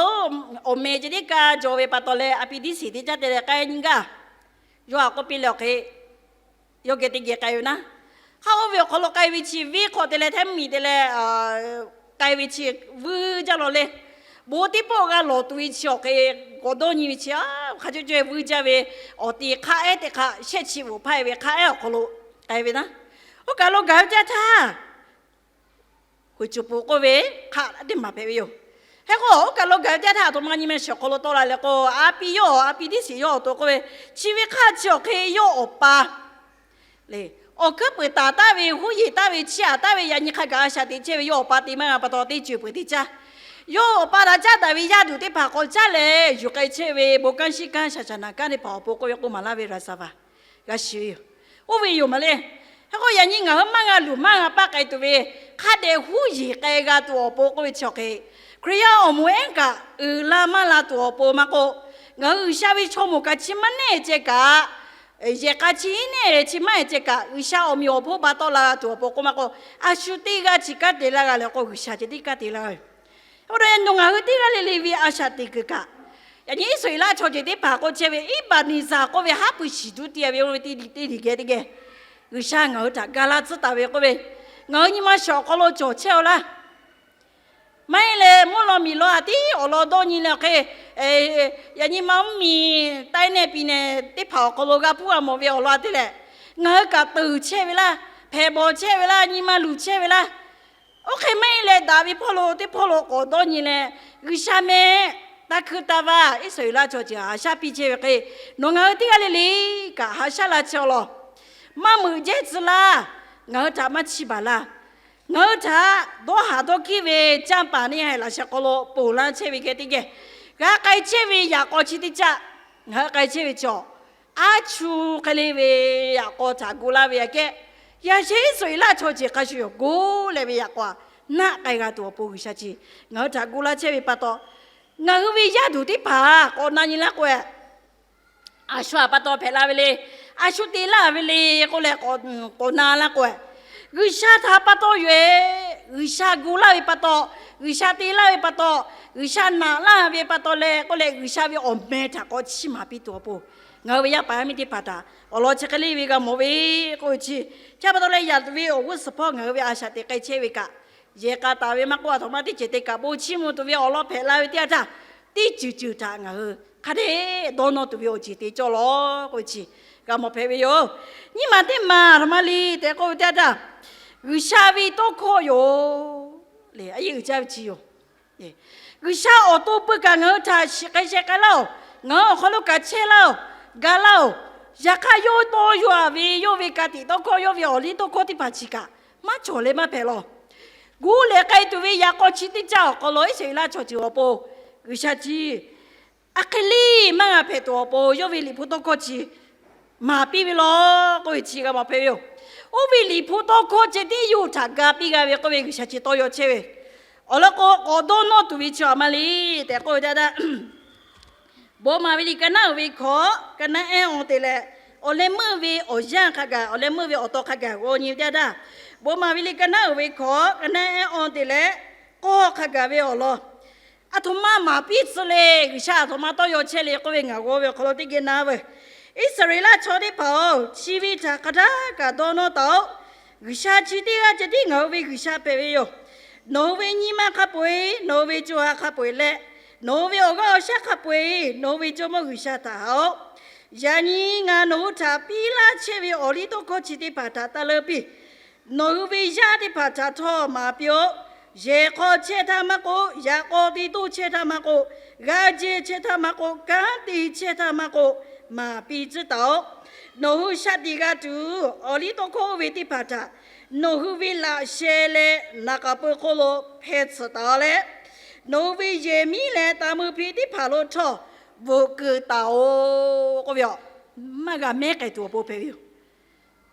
awˬ meh ceh tiˉ kaˇ jaw ve pa taw leh a pi diˇ siˍ teˇ caˉ te leh k'ai nyi gaˇ. Yawˇ htaꞈ k'oˆ piˇ leh awˬ hk'e, yawˇ geh teˇ geh k'ai ve naˉ, hk'aˆ oˇ ve awˬ hk'aw lo k'ai ve chi venˇ hk'aw te leh htaiˇ mvuhˇmiˬ te leh k'ai ve chi vuiˇ jaˇ lawˬ le. Bon teˇ pawˆ g'a lawˬ tuˬ ve chi awˬ hk'e k'awꞈ dawˇ nyi ve chi, hk'a cawˇ caweh vuiˇ jaˇ ve, awˬ ti hk'aˆ ehˉ teˇ hk'aˆ shehˆ chi bvuhꞈ hpaˇ e ve hk'aˆ ehˉ awˬ hk'aw lo k'ai ve naˉ, oˇ kaˬ lo gaˬ ve teˇ yanˇ htaˇ, Huiˍ cuˬ puˍ k'oˆ ve hk'aˆ teˇ maˬ hpehꞈ ve yoˬ. Hk'e k'o, oˇ kaˬ lo gaˬ ve teˇ yanˇ htaˇ, aˬ htoꞈ ma nyi ma shiˍ awˬ hk'aw lo tawˆ la leh k'o, a pi yawˇ, a pi diˇ siˍ yawˇ awˬ to k'oˆ ve, chi ve hk'aˆ chi awˬ hk'e yawˇ awˬ pa lehˬ, awˬ hkuiˉ puiˍ taˍ taˍ ve, huˉ yeˬ taˍ ve, chiˇ aꞈ taˍ ve, yaꞈ nyi hk'a gaˬ a shaꞈ teꞈ chehˇ ve yawˇ awˬ pa te maˇ g'a pa taw teˇ ceuˬ peuˬ teˇ caˇ, yawˇ awˬ pa htaꞈ caˉ daꞈ ve yaˇ duˬ teˇ hpaˍ k'awꞈ caˉ leh yuˬ k'ai chehˇ ve bon kanˉ shiˉ kanˉ shaˍ shaˍ naˍ kanˉ teˇ hpaˍ awˬ pon k'oˆ ve k'o maˍ laˇ ve raˍsaˍvaˍ g'a shiˍ ve yoˬ. Oˇ ve yoˬ maˍ le. Hk'e k'o, yaꞈ nyi ngaˬ hui maˇ g'a luˬ maˇ g'a paˆ k'ai tuˬ ve, hk'a dehꞈ huˉ yeˬ k'ai g'a tuˬ awˬ pon k'oˆ ve chi awˬ hk'e, Hkriꞈ yaˇ awˬ moˍ ehˉ kaꞈ uiˍ la maˇ la tuˬ awˬ pon maˇ k'oˆ, ngaˬ hui G'uiˬsha ve chaw moˍ kaꞈ chi maˇ neˇ ceh kaꞈ, yehˬ k'a chi neˇ chi maˇ ceh kaꞈ, G'uiˬsha awˬ meꞈ awˬ hponˇ ba tawˆ la g'a tuˬ awˬ pon k'oˆ maˇ k'oˆ, a shu teˇ g'aˇ chi kanˉ te laˇ g'a leh k'o, G'uiˬsha ceh tiˉ kanˉ te laˇ g'a ve. Oˇ htaꞈ yaꞈ nyi nawˬ ngaˬ hui teˇ g'aˇ le le ve a shaꞈ teꞈ kuiˬ kaꞈ, Yaꞈ nyi Iˉsaˍreˍlaˆ chaw ceuˬ teˇ hpaˍ k'o chehˇ ve Eˇbaˍneˍzaˍ k'oˆ ve haˉ pui shiˍ duˇ te ve oˇ ve teˇ liꞈ teˇ liꞈ geh teˇ geh, G'uiˬsha ngaˬ hui htaꞈ ga laˇ tcuhˉ taˍ ve k'oˆ ve, ngaˬ hui nyi ma shiˍ awˬ hk'aw lo cawˬ chehˇ-aw laˇ. Maˇ heˆ leh mvuhˇ law miˬ law a tiˉ awˬ lawn dawˇ nyi leh awˬ hk'e, yaꞈ nyi ma mvuhˇmiˬ taiˉ nehˆ piˍ nehˬ teˇ hpaˍ awˬ hk'aw lo g'a hpuˇ g'a mawˬ ve awˬ lawn a te leh, ngaˬ hui kaꞈ teuˬ chehˇ ve laˇ, hpehꞈ bawˬ chehˇ ve laˇ, nyi ma luˬ chehˇ ve laˇ. Oˇ hk'e maˇ heˆ leh daꞈ ve hpawˇ lo teˇ hpawˇ lo k'awꞈ dawˇ nyi leh, G'uiˬsha meh, taˇ hkuiˇ taˇ vaˇ Iˉsaˍreˍlaˆ chaw ceuˬ haꞈ shaˉ piˇ chehˇ ve hk'e, nawˬ ngaˬ hui teˇ g'aˇ le le kaꞈ haꞈ shaˉ la chehˇ-aw law. Maˇ meuꞈ jehˇ tcuh laˇ. Ngaˬ hui htaꞈ maˇ chiˇ baˬ laˇ. Ngaˬ hui htaꞈ dawˇ haˍ dawˇ hkiˉ ve canˇ paˍ neˇ haiˬ laꞈ sheh hk'aw lo ponˬ laˇ chehˇ ve geh teˇ geh, g'a k'ai chehˇ ve yaꞈ k'aw chi teˇ caˆ, ngaˬ hui k'ai chehˇ ve chaw, aˉ chu hk'e le ve yaꞈ k'aw htaꞈ gu laˇ ve aꞈ kehˉ, yaꞈ sheh Iˉsaˍreˍlaˆ chaw ceuˬ hk'a shuˍ yoˬ, goˇ leh ve yaꞈ k'aw htaꞈ naˆ k'ai g'a tuˬ awˬ pon G'uiˬsha chi ngaˬ hui htaꞈ gu laˇ chehˇ ve pa taw, ngaˬ hui ve yaˇ duˬ teˇ hpaˍ k'awꞈ na nyi laˇ k'o, a shu htaꞈ pa taw hpehꞈ la ve le, a shu te laˇ ve le k'oˆ leh k'awꞈ na laˇ k'o, G'uiˬsha htaꞈ pa taw yoˬ-e. G'uiˬsha gu laˇ ve pa taw, G'uiˬsha te laˇ ve pa taw, G'uiˬsha naꞈ laˇ ve pa taw leh k'oˆ leh, G'uiˬsha ve awˬ meh htaꞈ k'awꞈ chiˇ maˍ piˇ tuˬ awˬ pon, ngaˬ hui ve yaˇ paˍ yaˇ miˇ teˇ hpaˍ htaꞈ awˬ lawn chi hk'e le ve g'a mawˬ ve k'oˆ ve chi, chi pa taw leh yaꞈ ve awˬ g'uˇ suhˍ hpawˇ ngaˬ hui ve a shaꞈ teꞈ k'ai chehˇ ve kaꞈ, yehˬ k'a taˍ ve maˇ k'oˆ, a htoꞈ ma teˇ ceuˬ te kaꞈ bon chiˇ mvuh tuˬ ve awˬ lawn hpehꞈ la ve teˇ yanˇ htaˇ, teˇ ceuˬ ceuˬ htaꞈ ngaˬ hui hk'a dehꞈ dawˇ nawˇ tuˬ ve awˬ ceuˬ te cawˇ law k'oˆ ve chi g'a mawˬ hpehꞈ ve yoˬ. Nyiˇ maˬ teˇ maˬ a htoꞈ ma le tehꞈ k'oˆ ve teˇ yanˇ htaˇ, G'uiˬsha ve tawˇ hkawˇ yoˬ. Leh a yeˇ uiˍ jaˇ ve chi yoˬ. G'uiˬsha awˬ to pui kaꞈ ngaˬ hui htaꞈ shiˍ k'ai sheh k'ai laˇ-oˬ. Ngaˬ hui awˬ hk'aw lo kaꞈ chehˇ laˇ-oˬ, ga laˇ-oˬ. Yaꞈ hk'aˇ, yawˇ tawˇ yaw-a ve yawˇ ve ka tiꞈ tawˇ hkawˇ, yawˇ ve awˬ liˇ tawˇ hkawˇ teˇ hpaˍ chi kaꞈ maˇ cawˬ leh maˇ hpehꞈ law. Gu leh k'ai tuˬ ve yaꞈ k'aw chi teˇ caˆ awˬ hk'aw lo Iˉsaˍreˍlaˆ chaw ceuˬ awˬ pon G'uiˬsha chi a hk'e le maˇ g'a hpehꞈ tuˬ awˬ pon yawˇ ve Liꞈ hpu tawˇ hkawˇ chi maˍ piˇ ve law k'oˆ ve chi g'a mawˬ hpehꞈ ve yoˬ. Oˇ ve Liꞈ hpu tawˇ hkawˇ ceh tiˉ yawˇ hui htaꞈ ga piˇ g'a ve k'oˆ ve G'uiˬsha chi tawˇ yaw chehˇ ve, awˬ lawn k'o, k'awꞈ dawˇ nawˇ tuˬ ve chi a ma le tehꞈ k'oˆ ve teˇ yanˇ htaˇ, Bon maˍ ve liꞈ ka naˉ uiˍ ve hkawꞈ ka naˉ ehˉ aw te leh, awˬ leh meuˇ ve awˬ yanˇ hk'a gaˬ, awˬ leh meuˇ ve awˬ taw hk'a gaˬ g'aw nyi ve teˇ yanˇ htaˇ, Bon maˍ ve liꞈ ka naˉ uiˍ ve hkawꞈ ka naˉ ehˉ aw te leh, k'awˇ hk'a gaˬ ve awˬ lawn a htoꞈ ma maˍ piˇ tcuh le. G'uiˬsha a htoꞈ ma tawˇ yaw chehˇ le k'oˆ ve ngaˬ g'aw ve awˬ hk'aw lo teˇ geh na veuˬ. Iˉsaˍreˍlaˆ chaw teˇ hpaˍ-oˬ, chi ve htaꞈ hk'a htaˇ kaꞈ dawˇ nawˇ taꞈ-oꞈ. G'uiˬsha chi teˇ g'aˇ ceh tiˉ ngaˬ hui ve G'uiˬsha hpehꞈ ve yoˬ. Nawˬ hui ve nyi ma hk'a peu-eˬ, nawˬ hui ve co ha hk'a peu-eˬ leh, nawˬ hui ve awˬ g'aˇ awˬ shaˉ hk'a peu-eˬ nawˬ hui ve Jawˇmawˇ G'uiˬsha htaꞈ haꞈ-oꞈ. Yaꞈ nyi ngaˬ nawˬ hui htaꞈ piˇ laˇ chehˇ ve awˬ liˇ tawˇ hkawˇ chi teˇ hpaˍ htaꞈ taˇ leuˇ piˇ. Nawˬ hui ve yaˇ teˇ hpaˍ htaꞈ htawˇ maˍ piˇ-oˆ. Yehˬ hk'aw chehˇ htaˇ maˇ k'oˆ, yaꞈ k'aw te toˇ chehˇ htaˇ maˇ k'oˆ, g'a jehˬ chehˇ htaˇ maˇ k'oˆ, kanˉ te chehˇ htaˇ maˇ k'oˆ, maˍ piˇ tcuhˉ taˍ-oꞈ. Nawˬ hui shaꞈ tiꞈ g'a tuˬ awˬ liˇ tawˇ hkawˇ oˇ ve teˇ hpaˍ htaꞈ nawˬ hui ve laꞈ sheh leh naˍ k'aˍ peu hk'oˆ lo hpeh tsuhꞈ taˍ-oꞈ leh, nawˬ hui ve yehˬ miˉ leh taˍ mui hpi teˇ hpaˍ lo htawˇ bvuhꞈ keu taˍ-oꞈ k'oˆ ve yoˬ. Maˇ g'a mehˉ k'ai tuˬ awˬ pon hpehꞈ ve yoˬ.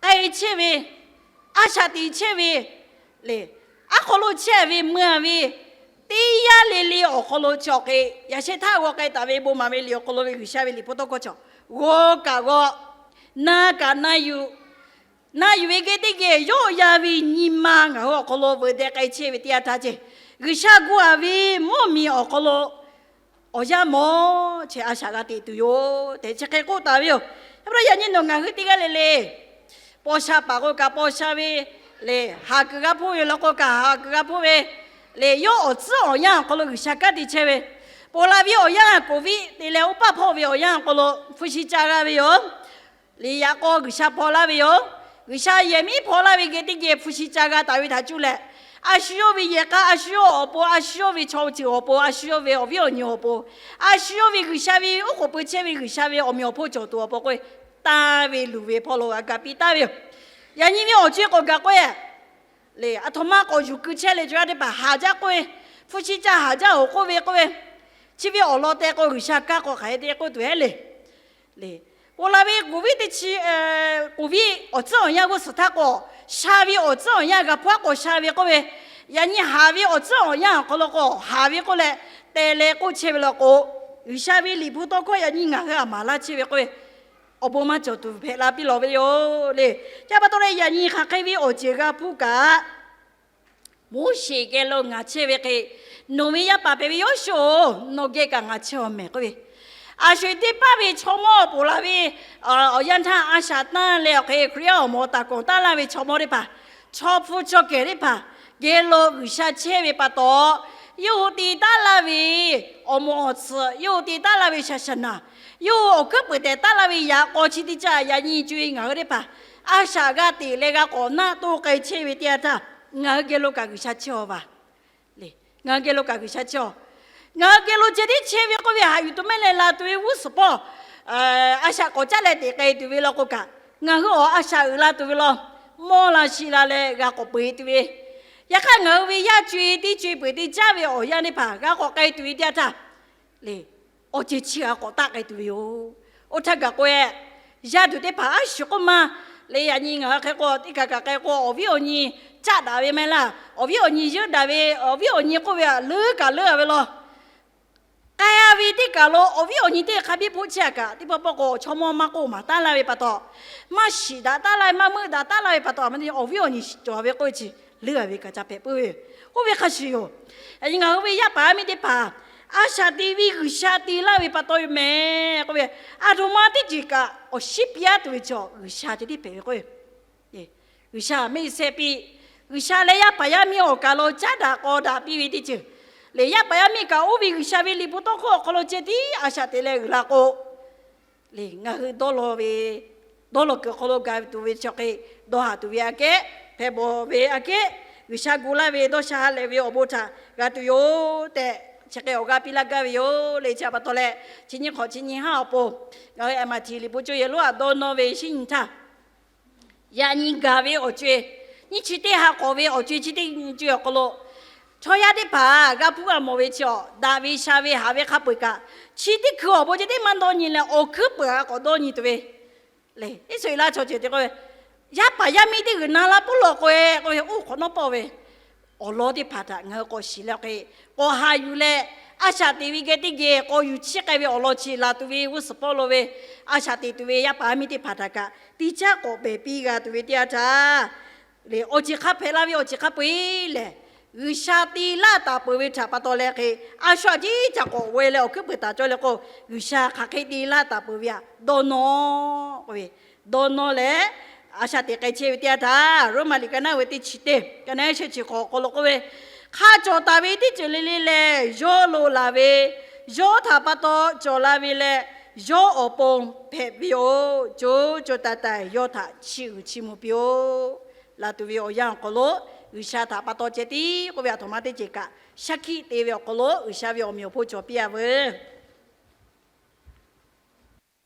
K'ai chehˇ ve, a shaꞈ teꞈ chehˇ ve le, aˉ hk'aw lo chehˇ ve mui-a ve teˇ yanˇ le le awˬ hk'aw lo chi awˬ hk'e yaꞈ sheh htaˇ g'aw k'ai taˍ ve bon maˍ ve liꞈ awˬ hk'aw lo ve G'uiˬsha ve liꞈ hpu tawˇ hkawˇ cawˬ, g'aw kaꞈ g'aw, na kaꞈ na yuˬ, na yuˬ ve geh teˇ geh yawˆ yan ve nyi ma ngaˬ hui awˬ hk'aw lo veuꞈ deh k'ai chehˇ ve teˇ yanˇ htaˇ ceh, G'uiˬsha gu-a ve mvuhˇmiˬ awˬ hk'aw lo awˬ yanˇ mawˬ chehˇ a shaꞈ g'a teꞈ tuˬ yoˬ tehꞈ chi hk'e k'oˆ taˍ ve yoˬ. Yaꞈ hk'aˇ yaꞈ nyi nawˬ ngaˬ hui teˇ g'aˇ le le paw sha paˍ k'o kaꞈ paw sha ve le, haˍ kuiˬ g'a hpoˇ ve law k'o kaꞈ haˍ kuiˬ g'a hpoˇ ve le, yawˇ awˬ tcuhˉ awˬ yanˇ awˬ hk'aw lo G'uiˬsha kanˉ te chehˇ ve, ponˬ laˬ ve awˬ yanˇ COVID te leh oˇ paˆ hpawˇ ve awˬ yanˇ awˬ hk'aw lo hpu shi ca g'a ve yoˬ. Liꞈ yaꞈ k'aw G'uiˬsha hpaw laˇ ve yoˬ. G'uiˬsha yehˬ miˉ hpaw laˇ ve geh teˇ geh hpu shi ca g'a taˍ ve htaꞈ cuˇ leh, a shu yawˇ ve yehˬ k'a, a shu yawˇ awˬ pon, a shu yawˇ ve chaw ceuˬ awˬ pon, a shu yawˇ ve awˬ viˉ awˬ nyi awˬ pon, a shu yawˇ ve G'uiˬsha ve oˉ k'oˍ pui chehˇ ve G'uiˬsha ve awˬ meꞈ awˬ hponˇ cawˬ tuˬ awˬ pon k'oˆ-e, tanˇ ve luˬ ve hpawˇ lo g'a ga piˇ taˍ ve yoˬ. Yaꞈ nyi ve awˬ co-e k'awꞈ gaˬ k'oˆ-e le, a htoꞈ ma k'awꞈ yuˬ keu chehˇ le, co yaˇ teˇ hpaˍ haˍ jaˇ k'oˆ ve, hpu shi ca haˍ jaˇ-oˬ k'oˆ ve k'oˆ ve, chi ve awˬ lawn teh k'o G'uiˬsha kanˉ k'awꞈ hk'aˬ hk'e te k'oˆ tuˬ heˆ le. Le, ponˬ laˬ ve COVID teˇ chi, COVID awˬ tcuhˉ awˬ yanˇ g'uˇ suhˍ htaˇ k'awꞈ sha ve awˬ tcuhˉ awˬ yanˇ g'a hpaw aˉ k'awꞈ sha ve k'oˆ ve, yaꞈ nyi haˍ ve awˬ tcuhˉ awˬ yanˇ awˬ hk'aw lo k'awꞈ haˍ ve k'oˆ leh te leh k'oˆ chehˇ ve law k'o, G'uiˬsha ve liꞈ hpu tawˇ hkawˇ yaꞈ nyi ngaˬ hui a maˍ laˇ chehˇ ve k'oˆ ve, awˬ bon maˇ cawˬ tuˬ hpehꞈ la piˇ lawˬ ve yoˬ le. Chi pa taw leh yaꞈ nyi hk'aˬ hk'e ve awˬ ceuˬ g'a hpuˇ kaꞈ, Moˉseˍ geh lo ngaˬ chehˇ ve hk'e, nawˬ ve yaˇ paˍ hpehꞈ ve Yoˇshuˆ-oˬ, nawˬ geh kaꞈ ngaˬ chehˇ-aw mehˍ k'oˆ ve, A sho-eˬ teˇ paˉ ve chaw mawˇ awˬ poˍ laˬ ve awˬ yanˇ htaˇ, a shaꞈ tanˇ leh awˬ hk'e Hkriꞈ yaˇ awˬ moˍ taˍ kawˍ taˉ laˇ ve chaw mawˇ teˇ hpaˍ, chaw hpu chaw kehˬ teˇ hpaˍ geh lo G'uiˬsha chehˇ ve pa taw, yawˇ hui te taˉ laˇ ve awˬ moˍ awˬ tsuhꞈ, yawˇ hui te taˉ laˇ ve shaˍ shaˍ naˍ, yawˇ hui awˬ hkuiˉ peuˍ tehꞈ taˉ laˇ ve yaꞈ k'aw chi teˇ caˇ yaꞈ nyi co-e ngaˬ hui teˇ hpaˍ a shaꞈ g'a teꞈ leh g'a k'awꞈ naˆ toˇ k'ai chehˇ ve teˇ yanˇ htaˇ, ngaˬ hui geh lo kaꞈ G'uiˬsha chehˇ-aw vaˬ. Ngaˬ hui geh lo kaꞈ G'uiˬsha chehˇ-aw. Ngaˬ hui geh lo ceh tiˉ chehˇ ve k'oˆ ve haꞈ yuˬ tuˬ mehˆ leh la tuˬ ve g'uˇ suhˍ pawˇ a shaꞈ k'awꞈ caˉ leh teꞈ k'ai tuˬ ve law k'o kaꞈ, ngaˬ hui awˬ a shaꞈ uiˍ la tuˬ ve law, mawˇ la shi la leh g'a k'awꞈ peu-eˬ tuˬ ve, yaꞈ hk'aˇ ngaˬ hui ve yaˇ co-e teˇ co-e peuˬ teˇ caˇ ve awˬ yanˇ teˇ hpaˍ g'a k'awꞈ k'ai tuˬ ve teˇ yanˇ htaˇ, le, awˬ ceuˬ chi g'a k'awꞈ taˆ k'ai tuˬ ve yoˬ. Oˇ htaˇ gaˬ k'o-e, yaˇ tuˬ teˇ hpaˍ a shu k'oˆ ma le, yaꞈ nyi ngaˬ hui hk'e k'o teˇ kaˬ kaꞈ k'ai k'o awˬ viˉ awˬ nyi caˆ daꞈ ve maˇ heˆ laˇ. Awˬ viˉ awˬ nyi yeunˇ daꞈ ve, awˬ viˉ awˬ nyi k'oˆ ve htaꞈ leuˉ kaꞈ leuˉ-a ve law. K'ai-a ve teˇ kaˬ lo awˬ viˉ awˬ nyi teˇ hk'a biˇ hpoˆ chehˇ-a kaꞈ, teˇ pawˆ pawˆ k'o chaw mawˇ maˇ k'oˆ maˍ taˉ laˇ ve pa taw, maˇ shiˍ daꞈ taˉ laˇ ve, maˇ meuˆ daꞈ taˉ laˇ ve pa taw, a ma awˬ viˉ awˬ nyi cawˬ ve k'oˆ ve chi leuˉ-a ve kaꞈ ca hpehꞈ puiˉ ve yoˬ. Oˇ ve hk'a shuˍ yoˬ. Yaꞈ nyi ngaˬ hui ve yaˇ paˍ yaˇ miˇ teˇ hpaˍ a shaꞈ teꞈ ve G'uiˬsha te laˇ ve pa taw yoˬ mehˍ k'oˆ ve, a htoꞈ ma teˇ ceuˬ kaꞈ awˬ shiˉ piˇ-a tuˬ ve chaw G'uiˬsha ceh tiˉ hpehꞈ ve k'o, G'uiˬsha mehˆ shehˆ piˇ, G'uiˬsha leh yaˇ paˍ yaˇ miˇ awˬ kaˬ lo caˉ daꞈ k'aw daꞈ piˇ ve teˇ ceuˬ le. Yaˇ paˍ yaˇ miˇ kaꞈ oˇ ve G'uiˬsha ve liꞈ hpu tawˇ hkawˇ awˬ hk'aw lo ceh tiˉ a shaꞈ teꞈ leh uiˍ la k'o, le, ngaˬ hui dawˇ law ve, dawˇ law kuiˬ awˬ hk'aw lo ga tuˬ ve chaw hk'e dawˇ haˍ tuˬ ve aꞈ kehˉ, hpehꞈ bawˬ ve aꞈ kehˉ, G'uiˬsha gu laˇ ve dawˇ sha ha lehˬ ve awˬ bon htaꞈ g'a tuˬ yoˬ tehꞈ, chi hk'e awˬ g'aˇ piˇ laˇ gaˇ ve yoˬ le. Chi pa taw leh, chi nyiˇ hk'awꞈ chi nyiˇ haˉ awˬ pon ngaˬ hui Eˍmaˍtiˍ liꞈ hpu coˇ yehˬ lonˉ htaꞈ dawˇ nawˇ ve shinˉ nyi htaˇ, yaꞈ nyi gaˬ ve awˬ co-e, nyiˇ chi teˇ ha k'awꞈ ve awˬ co-e chi teˇ nyi co-e awˬ hk'aw lo, chaw yaˇ teˇ hpaˍ g'a hpuˇ g'a mawˬ ve chi awˬ daꞈ ve sha ve haꞈ ve hk'a peu-eˬ kaꞈ, chi teˇ hkui awˬ bon ceh tiˉ maˇ dawˇ nyi leh awˬ hkuiˉ peuˍ-a k'awꞈ dawˇ nyi tuˬ ve le. Iˉsaˍreˍlaˆ chaw ceuˬ te k'o, yaˇ paˍ yaˇ miˇ teˇ g'uiˬ na laˇ puiˉ law k'o-e k'oˆ ve, oˇ hk'awꞈ nawˉ pawˆ ve awˬ lawn teˇ hpaˍ htaꞈ ngaˬ hui k'awꞈ shiˍ leh hk'e, k'awꞈ haꞈ yuˬ leh, a shaꞈ teꞈ ve geh teˇ geh k'awꞈ yuˬ chiˇ k'ai ve awˬ lawn chi laˬ tuˬ ve g'uˇ suhˍ pawˇ lo ve, a shaꞈ teꞈ tuˬ ve yaˇ paˍ yaˇ miˇ teˇ hpaˍ htaꞈ kaꞈ teˇ caˉ k'awꞈ behˬ piˇ g'a tuˬ ve teˇ yanˇ htaˇ, le, awˬ ceuˬ hk'a hpehꞈ la ve awˬ ceuˬ hk'a peu-eˬ lehˬ, G'uiˬsha te laˇ taˍ peuˬ ve htaꞈ pa taw leh hk'e, a shu aꞈ jiˇ caꞈ k'awꞈ g'aw leh awˬ hkuiˉ peuˍ taˍ cawˇ leh k'o, G'uiˬsha hk'aˬ hk'e te laˇ taˍ peuˬ ve htaꞈ dawˇ nawˇ k'oˆ ve, dawˇ nawˇ leh, a shaꞈ teꞈ k'ai chehˇ ve teˇ yanˇ htaˇ, Roˉmaꞈ liꞈ ka naˉ ve teˇ chi teˇ, ka naˉ shehˆ chi hk'awꞈ awˬ hk'aw lo k'oˆ ve, hk'a cawˬ taˍ ve teˇ ceuˬ le le lehˬ, yawˇ lo laˬ ve, yawˇ htaꞈ pa taw cawˬ la ve leh, yawˇ awˬ pon hpehꞈ ve yoˬ. Co co taiˍ taiˍ yawˇ htaꞈ chiˇ uiˍ chiˇ mvuh piˇ-oˆ. Laˬ tuˬ ve awˬ yanˇ awˬ hk'aw lo, G'uiˬsha htaꞈ pa taw ceh tiˉ k'oˆ ve aˬ htoꞈ ma teˇ ceuˬ kaꞈ shaˉ hkiˆ te ve awˬ hk'aw lo G'uiˬsha ve awˬ meꞈ awˬ hponˇ cawˬ piˇ-a veuˬ.